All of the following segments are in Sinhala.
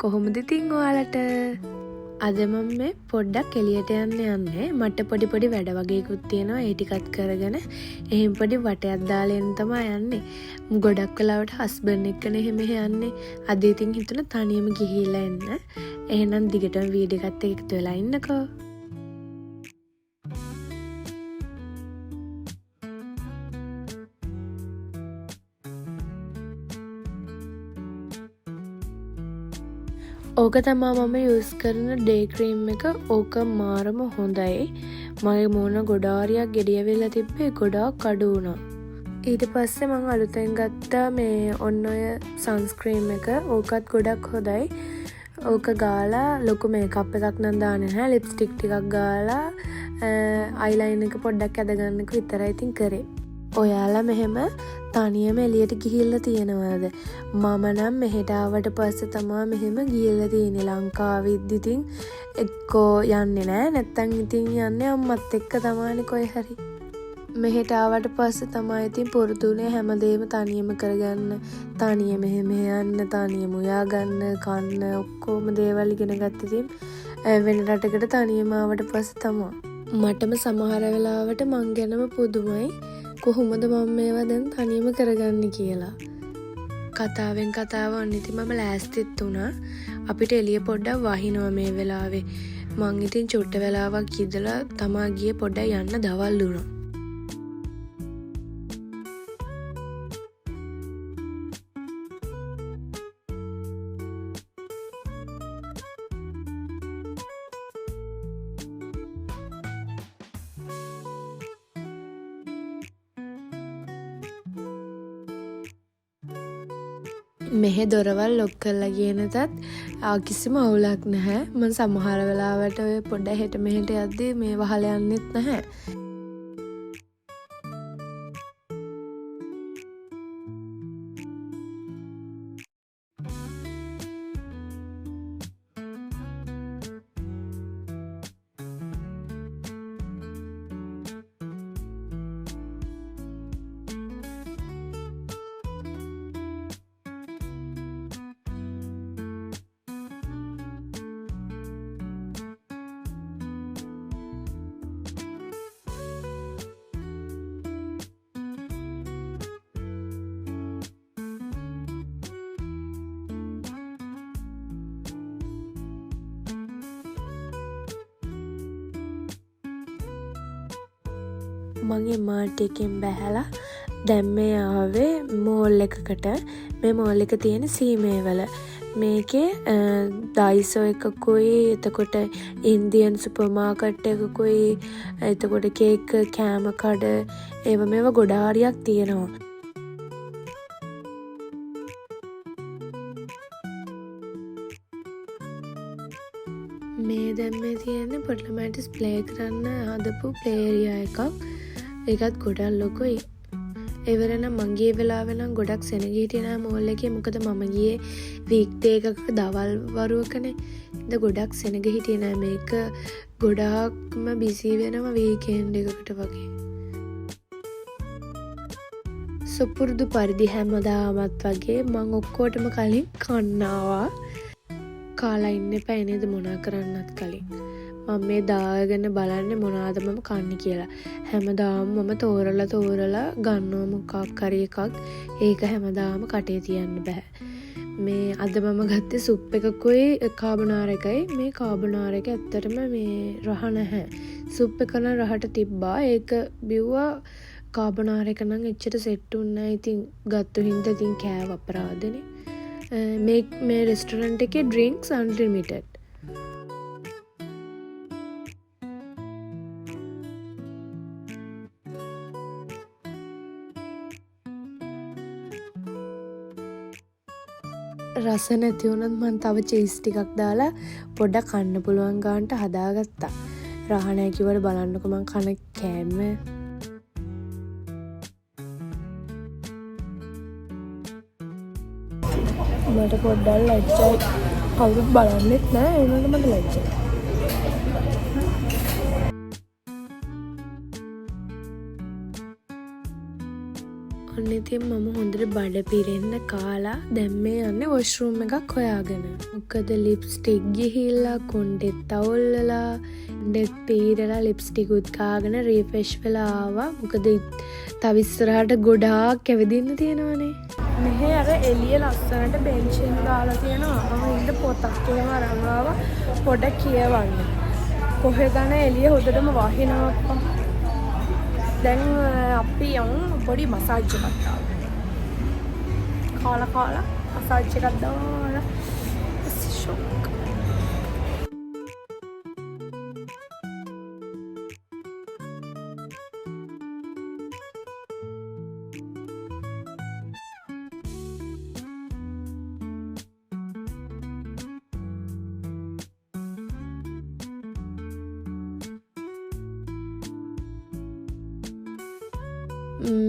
කොහොමද ඉතින් ඔයාලට? අද මම මේ පොඩ්ඩක් එළියට යන්න යන්නේ. මට පොඩි පොඩි වැඩ වගේකුත් තියෙනවා. ඒ ටිකත් කරගෙන එහෙම පොඩි වටයක් දාලා එන්න තමයි යන්නේ. ගොඩක් වෙලාවට හස්බන්ඩ් එක්කනේ එහෙම එහෙ යන්නේ. අද ඉතින් හිතුණා තනියම ගිහිල්ලා එන්න. එහෙනම් දිගටම වීඩියෝ එකත් එක්ක එකතු වෙලා ඉන්නකෝ. ඕක තමා මම යූස් කරන ඩේ ක්‍රීම් එක. ඕක මාරම හොඳයි. මගේ මූණ ගොඩාරියක් ගෙඩිය වෙලා තිබ්බේ, ගොඩාක් අඩු වුණා. ඊට පස්සේ මං අලුතෙන් ගත්තා මේ ඔන්න ඔය සන්ස්ක්‍රීම් එක. ඕකත් ගොඩක් හොඳයි. ඕක ගාලා ලොකු මේකප් එකක් නම් දාන්නේ නැහැ. ලිප්ස්ටික් ටිකක් ගාලා අයිලයින් එක පොඩ්ඩක් ඇදගන්නක විතරයි ඉතින් කරේ. ඔයාලා මෙහෙම තනියම එළියට ගිහිල්ලා තියෙනවද? මම නම් මෙහෙට ආවට පස්සේ තමා මෙහෙම ගිහිල්ලා තියෙන්නේ. ලංකාවෙදි ඉතින් එක්කෝ යන්නේ නෑ, නැත්තම් ඉතින් යන්නේ අම්මත් එක්ක තමානේ කොයි හරි. මෙහෙට ආවට පස්සේ තමා ඉතින් පුරුදු වුණේ හැමදේම තනියම කරගන්න, තනියම එහෙම යන්න, තනියම උයා ගන්න, කන්න ඔක්කොම දේවල් ඉගෙන ගත්ත ඉතින් වෙන රටකට තනියම ආවට පස්සේ තමා. මටම සමහර වෙලාවට මං ගැනම පුදුමයි, කොහොමද මං මේවා දැන් තනියම කරගන්නේ කියලා. කතාවෙන් කතාව ඔන්න ඉතින් මම ලෑස්තිත් වුණා. අපිට එළිය පොඩ්ඩක් වහිනවා මේ වෙලාවේ. මං ඉතින් චුට්ට වෙලාවක් ඉඳලා තමා ගියේ පොඩ්ඩක් යන්න දවල් වුණා. මෙහෙ දොරවල් ලොක් කරලා ගියේ නැතත් කිසිම අවුලක් නැහැ. මං සමහර වෙලාවට ඔය පොඩ්ඩක් හෙට මෙහෙට යද්දි මේ වහලා යන්නෙත් නැහැ. මං MRT එකෙන් බැහැලා දැන් මේ ආවේ මෝල් එකකට. මේ මෝල් එක තියෙන සීමේවල. මේකේ ඩයිසෝ එකකුයි, එතකොට ඉන්දියන් සුපර් මාකට් එකකුයි, එතකොට කේක් කෑම කඩ, ඒව මේව ගොඩාරියක් තියෙනවා. මේ දැන් මේ තියෙන්නේ පොඩි ළමයින්ට ප්ලේ කරන්න හදපු ප්ලේ ඒරියා එකක්. ඒකත් ගොඩක් ලොකුයි. ඒ වෙලාව නම් මං ගිය වෙලාවේ නම් ගොඩක් සෙනග හිටියේ නෑ මෝල් එකේ. මොකද මම ගියේ වීක් ඩේ එකක දවල් වරුවකනේ. ඉතින් ගොඩක් සෙනග හිටියේ නෑ. මේක ගොඩාක්ම බිසි වෙනවා වීකෙන්ඩ් එකකට වගේ. සුපුරුදු පරිදි හැමදාමත් වගේ මං ඔක්කොටම කලින් කන්න ආවා. කාලා ඉන්න එපා නේද මොනා කරන්නත් කලින්. මම මේ දාගෙන බලන්නේ මොනාද මම කන්නේ කියලා. හැමදාම මම තෝරලා තෝරලා ගන්නවා මොකක් හරි එකක්. ඒක හැමදාම කටේ තියන්න බෑ. මේ අද මම ගත්තේ සුප් එකකුයි කාබනාර එකයි. මේ කාබනාර එක ඇත්තටම මේ රහ නැහැ. සුප් එක නම් රහට තිබ්බා. ඒක බිව්වා. කාබනාර එක නම් එච්චර සෙට් වුණේ නෑ. ඉතින් ගත්තු හින්දා ඉතින් කෑව අපරාධනේ. මේ රෙස්ටොරන්ට් එකේ ඩ්‍රින්ක්ස් අන්ලිමිටඩ්. රස නැති වුණත් මං තව චීස් ටිකක් දාලා පොඩ්ඩක් කන්න පුළුවන් ගානට හදාගත්තා. රහ නෑ කිව්වට බලන්නකෝ මං කන කෑම. මට පොඩ්ඩක් ලැජ්ජයි. කවුරුත් බලන්නෙත් නෑ, ඒ වුණාට මට ලැජ්ජයි. ඔන්න ඉතින් මම හොඳට බඩ පිරෙන්න කාලා දැන් මේ යන්නේ වොෂ්රූම් එකක් හොයාගෙන. මොකද ලිප්ස්ටික් ගිහිල්ලා කොණ්ඩෙත් අවුල් වෙලා කොණ්ඩෙත් පීරලා ලිප්ස්ටිකුත් කාගෙන රීෆ්‍රෙෂ් වෙලා ආවා. මොකද තව ඉස්සරහට ගොඩාක් ඇවිදින්න තියෙනවනේ. මෙහෙ අර එළිය ලස්සනට බෙන්ච් එක දාලා තියෙනවා. මම ඉන්න පොතක් එහෙම අරන් ආවා පොඩ කියවන්න. කොහෙ දන එළිය හොඳටම වහිනවා අප්පා. දැන් අපි යමු පොඩි මසාජ් එකක් දාන්න. කාලා කාලා මසාජ් එකක් දාලා ෂොක්.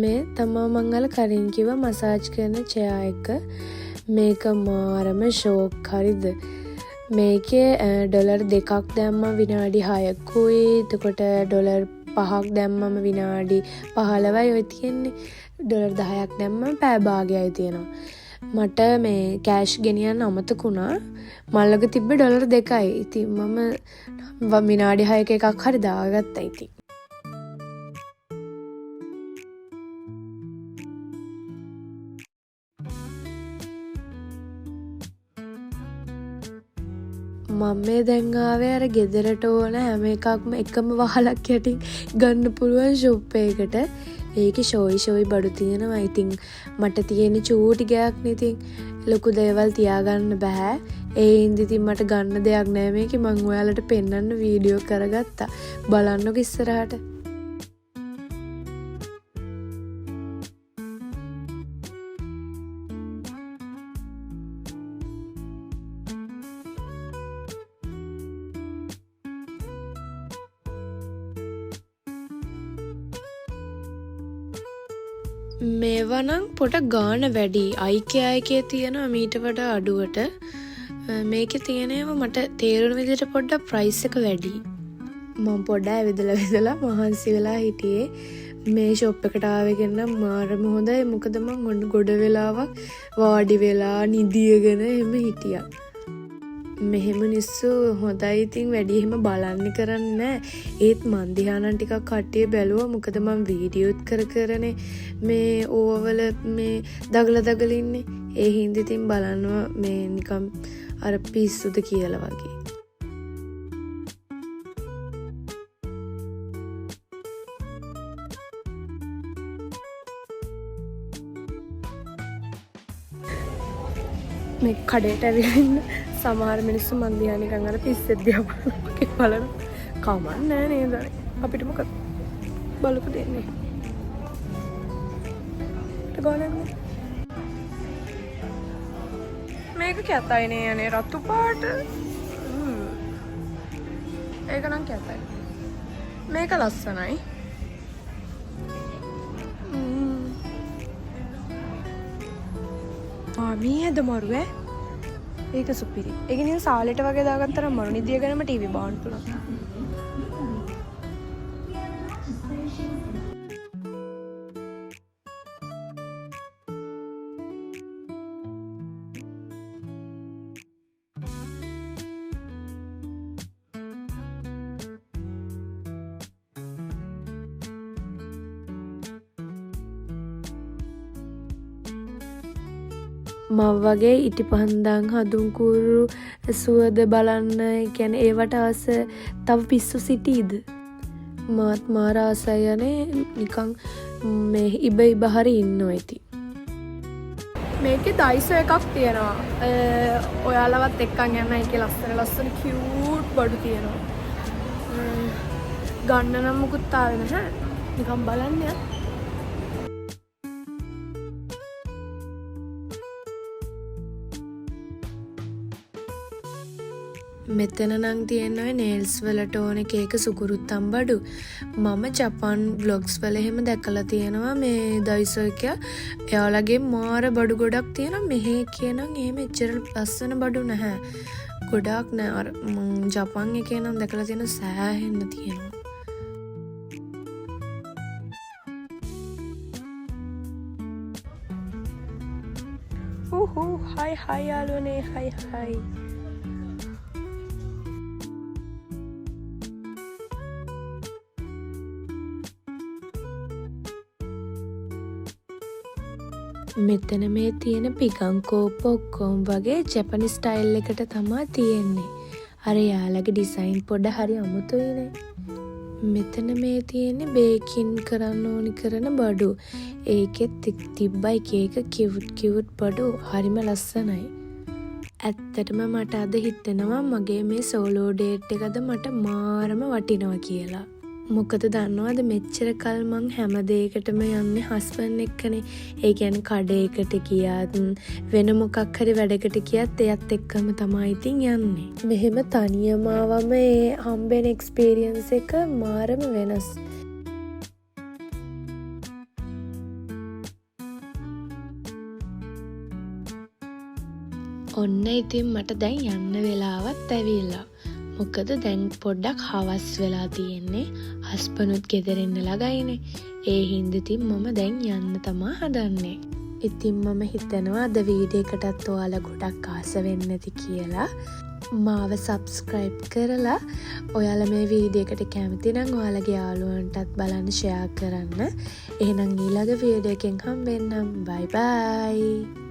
මේ තමා මං අර කලින් කිව්ව මසාජ් කරන චෙයා එක. මේක මාරම ෂෝක් හරිද? මේකේ ඩොලර් 2ක් දැම්මම විනාඩි 6කුයි, එතකොට ඩොලර් 5ක් දැම්මම විනාඩි 15යි ඔය තියෙන්නේ. ඩොලර් 10ක් දැම්මම පැය භාගයයි තියෙනවා. මට මේ කෑෂ් ගෙනියන්න අමතක වුණා. මං ළඟ තිබ්බේ ඩොලර් 2යි. ඉතින් මම විනාඩි 6ක එකක් හරි දාගත්තා ඉතින්. මම මේ දැන් ආවේ අර ගෙදරට ඕන හැම එකක්ම එකම වහලක් යටින් ගන්න පුළුවන් ෂොප් එකකට. ඒකේ ෂෝයි ෂෝයි බඩු තියෙනවා. ඉතින් මට තියෙන චූටි ගයක් නේ. ඉතින් ලොකු දේවල් තියාගන්න බෑ. ඒ හින්දා ඉතින් මට ගන්න දෙයක් නෑ මේකේ. මං ඔයාලට පෙන්වන්න වීඩියෝ කරගත්තා. බලන්නකෝ ඉස්සරහට. මේවා නම් පොට ගාන වැඩි. අයිකයා එකේ තියෙනවා මීට වඩා අඩුවට. මේකේ තියෙන ඒවා මට තේරුණ විදිහට පොඩ්ඩක් ප්‍රයිස් එක වැඩි. මම පොඩ්ඩක් ඇවිදලා විදලා මහන්සි වෙලා හිටියේ. මේ ෂොප් එකට ආවෙගෙන නම් මාරම හොඳයි. මොකද මං ඔන්න ගොඩ වෙලාවක් වාඩි වෙලා නිදියගෙන එහෙම හිටියා. මෙහෙම මිනිස්සු හොඳයි ඉතින් වැඩි එහෙම බලන්නේ කරන්නේ නෑ. ඒත් මං දිහා නම් ටිකක් කට්ටිය බැලුවා. මොකද මං වීඩියෝත් කර කරනේ මේ ඕවවල මේ දගල දගල ඉන්නේ. ඒ හින්දා ඉතින් බලනවා මේ නිකන් අර පිස්සුද කියලා වගේ. මේ කඩේට ඇවිල්ලා ඉන්න සමහර මිනිස්සු මං දිහා නිකන් අර පිස්සෙක් දිහා බලනවා වගේ බලනවා. කමක් නෑ නේද? අපිට මොකද බලපු දෙන්නේ. අපිට ගානක් නෑ. මේක කැතයි නේ අනේ රතු පාට. ඒක නම් කැතයි. මේක ලස්සනයි. මේ ඇද මරු ඈ. ඒක සුපිරි. ඒක නිකන් සාලෙට වගේ දාගත්තා නම් මරු නිදියගෙනම ටීවී බලන්න පුළුවන්. මං වගේ ඉටිපන්දන් හඳුන් කූරු සුවඳ බලන්න, ඒ කියන්නේ ඒවට ආස තව පිස්සු සිටීද? මාත් මාර ආසයි අනේ නිකන් මේ ඉබ ඉබ හරි ඉන්නවා ඉතින්. මේකේ ඩයිසෝ එකක් තියෙනවා. ඔයාලවත් එක්කන් යන්න. ඒකේ ලස්සන ලස්සන කියුට් බඩු තියෙනවා. ගන්න නම් මුකුත් ආවේ නැහැ. නිකන් බලන්න යන්න. මෙතන නම් තියෙන ඔය නේල්ස් වලට ඕන එක එක සුකුරුත්තම් බඩු. මම ජපන් ව්ලොග්ස් වල එහෙම දැකලා තියෙනවා මේ ඩයිසෝ එක. එයාලගේ මාර බඩු ගොඩක් තියෙනවා. මෙහෙ එකේ නම් එහෙම එච්චර ලස්සන බඩු නැහැ. ගොඩාක් නෑ. අර මං ජපන් එකේ නම් දැකලා තියෙන සෑහෙන්න තියෙනවා. හූ හයි හයි යාළුවනේ, හයි හයි. මෙතන මේ තියෙන පිගන් කෝප්ප ඔක්කොම වගේ ජපනිස් ස්ටයිල් එකට තමා තියෙන්නේ. අර යාළගේ ඩිසයින් පොඩ හරි අමුතුයිනේ. මෙතන මේ තියෙන්නේ බේකින් කරන්න ඕනි කරන බඩු. ඒකෙත් තිබ්බ එක එක කියුට් කියුට් බඩු හරිම ලස්සනයි. ඇත්තටම මට අද හිතෙනවා මගේ මේ සෝලෝ ඩේට් එකද මට මාරම වටිනවා කියලා. මොකද දන්නවද, මෙච්චර කල් මං හැම දෙයකටම යන්නේ හස්බන්ඩ් එක්කනේ. ඒ කියන්නේ කඩේකට ගියත් වෙන මොකක් හරි වැඩකට ගියත් එයත් එක්කම තමයි ඉතින් යන්නේ. මෙහෙම තනියම ආවම ඒ හම්බෙන එක්ස්පීරියන්ස් එක මාරම වෙනස්. ඔන්න ඉතින් මට දැන් යන්න වෙලාවත් ඇවිල්ලා. මොකද දැන් පොඩ්ඩක් හවස් වෙලා තියෙන්නේ. හස්බනුත් ගෙදර එන්න ළඟයිනේ. ඒ හින්දා ඉතින් මම දැන් යන්න තමා හදන්නේ. ඉතින් මම හිතනවා අද වීඩියෝ එකටත් ඔයාලා ගොඩක් ආස වෙන්න ඇති කියලා. මාව සබ්ස්ක්‍රයිබ් කරලා ඔයාලා මේ වීඩියෝ එකට කැමති නම් ඔයාලගේ යාළුවන්ටත් බලන්න ෂෙයා කරන්න. එහෙනම් ඊළඟ වීඩියෝ එකෙන් හම්බෙන්නම්. බයි බයි.